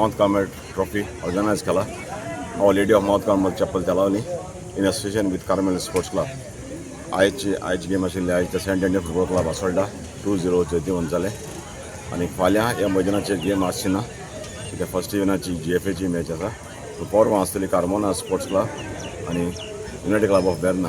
Mount Carmel trophy organise केला Our Lady of Mount Carmel Chapel, Telaulim, in association with Carmel Sports Club. आयची आयची game आशिल्ली. आयज Saint Antony football club Assolda 2-0 जैतिवंत जाले आनी फाल्यां ह्या मैदानाचेर गेम आसची ना, कित्याक फर्स्ट डिविजनाची जीएफएची मॅच आसा. परवां आसतली कार्मोना स्पोर्ट्स क्लब आनी युनायटेड क्लब ऑफ वेर्ना.